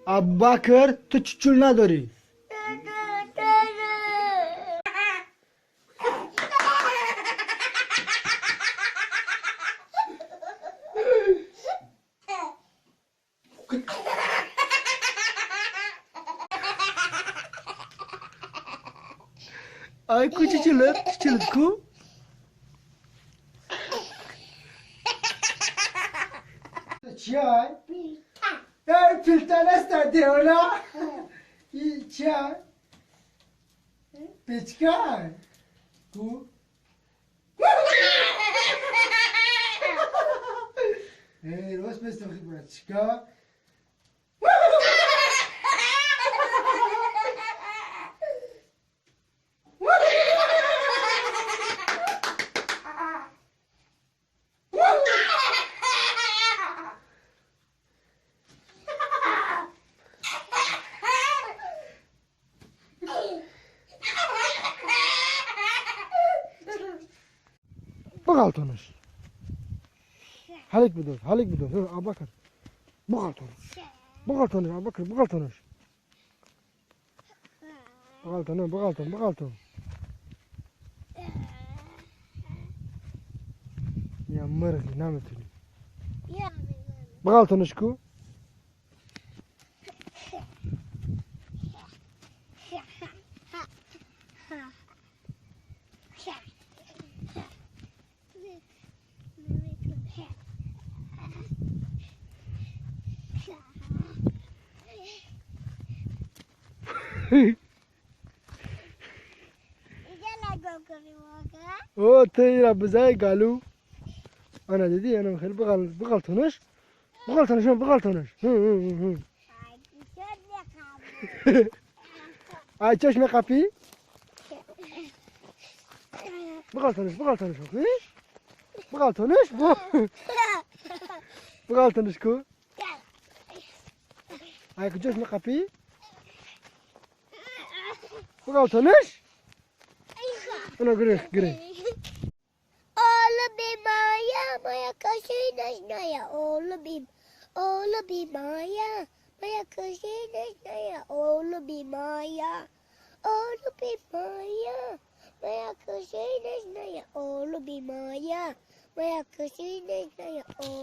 Абубакр, ту чучул надорӣ. Ай ку чучулат, чучулат ку? Чай? Эй, пилтанеста деола. И чай? Печка? Ку? Эй, рост место братчика. Бағалтонаш. Ҳалик бидор, ҳалик бидор. Абубакр. Бағалтонаш. Бағалтонаш, Абубакр, бағалтонаш. Бағалтон, бағалтон, бағалтон. Я мирғи наметунӣ. Бағалтонаш ку? او تیرا بزای گالو. انا دیدی انا خیلی بغل بغلتونش بغلتونش بغلتونش. ای چشم قفی بغلتونش بغلتونش بغلتونش بغلتونش کو ای چشم قفی بغلتونش. انا گره گره. Моя кошечная олуби, олуби моя, моя кошечная олуби моя, олуби моя, моя кошечная олуби моя, моя кошечная олуби.